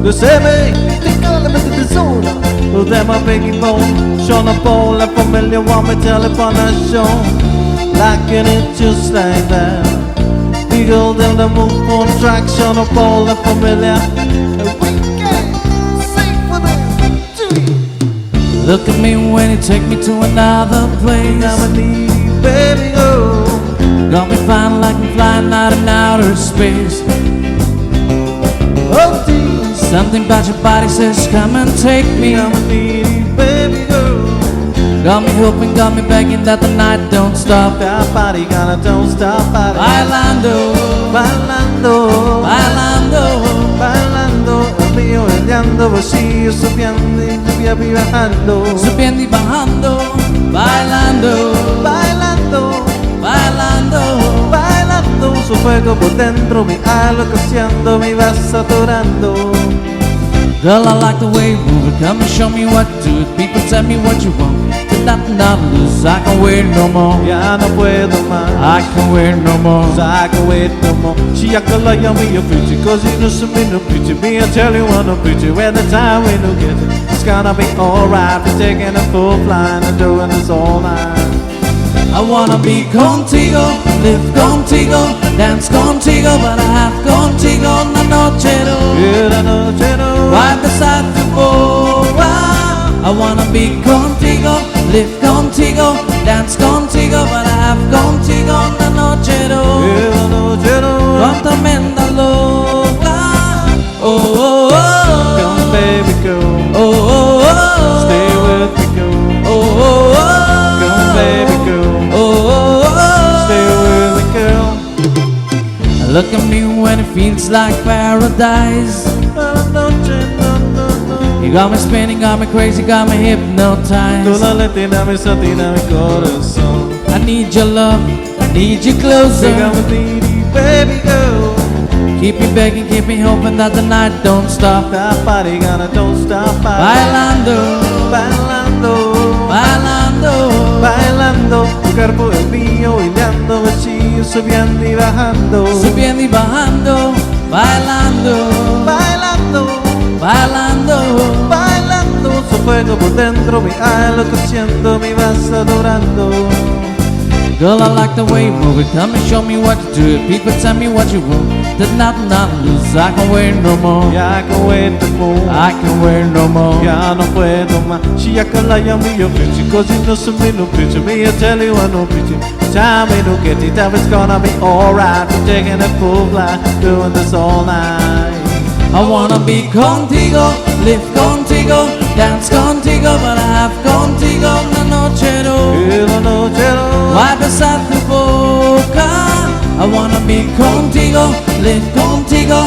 They say me, they call me the zona. Them a biggie bone, Sean Paul, la familia want me telephone a show. Liking it just like that. The girl them the move on track, Sean Paul, la familia. We can sing for them, too. Look at me when you take me to another place. Now I need you, baby, oh. Got me flying like I'm flying out in outer space. Oh, dear. Something about your body says come and take me. Now I need you, baby, oh. Got me hoping, got me begging that the night don't stop. That body gonna don't stop, body. Bailando, Bailando, bailando, bailando, mío, bailando, vacío, subiendo y bajando. Subiendo y bajando. Bailando, Bailando, bailando. Bailando, su fuego por dentro, mi alma cociendo, me vas saturando. Girl, I like the way you move it. Come and show me what to do. People tell me what you want. Tonight, not lose. I can't wait no more. Ya no puedo más. I can't wait no more. I can wait no more. She act like I'm a pretty, cause you know some me no pretty. Me, I tell you I'm no pretty. When the time we no get it, it's gonna be alright. We're taking a full flight and doing this all night. I wanna be contigo, live contigo, dance contigo, but I have contigo una noche no. Yeah, la noche no. Right beside tu boca. I wanna be contigo, live contigo, dance contigo, but I have contigo una noche no. Yeah, la noche no. Con tremenda loca. Oh, oh, oh. Come, baby, go. Oh, oh, oh. Stay with me, go. Oh, oh, oh. Come, baby, go. Oh, oh, oh. Stay with me, girl. Look at me when it feels like paradise. La noche, no, no, no. You got me spinning, got me crazy, got me Tú hypnotized. la latina, mi satina, mi corazón. I need your love, I need you closer. Sígame, needy, baby, girl. Keep me begging, keep me hoping that the night don't stop. That body gonna don't stop. Bailando, Bailando, bailando, bailando. Tu cuerpo es mío, bailando, vacío, subiendo y bajando. Subiendo y bajando, bailando, Bailando, bailando. Bailando. Su fuego por dentro, mi alma cociendo, me vas adorando. Girl, I like the way you move it. Come and show me what to do. People tell me what you want. Did not not lose. I can't wait no more. Ya can wait no more. I can't wait no more. Ya no puedo más. She act like I'm your bitch, cause you know some me no bitch. Me, I tell you I no bitch. Time we no get it, time it's gonna be alright. We're taking a full flight, doing this all night. I wanna be contigo, live contigo, dance contigo, but I have contigo una noche no. Yeah, la noche no. Why besar tu boca? I wanna be contigo, live contigo,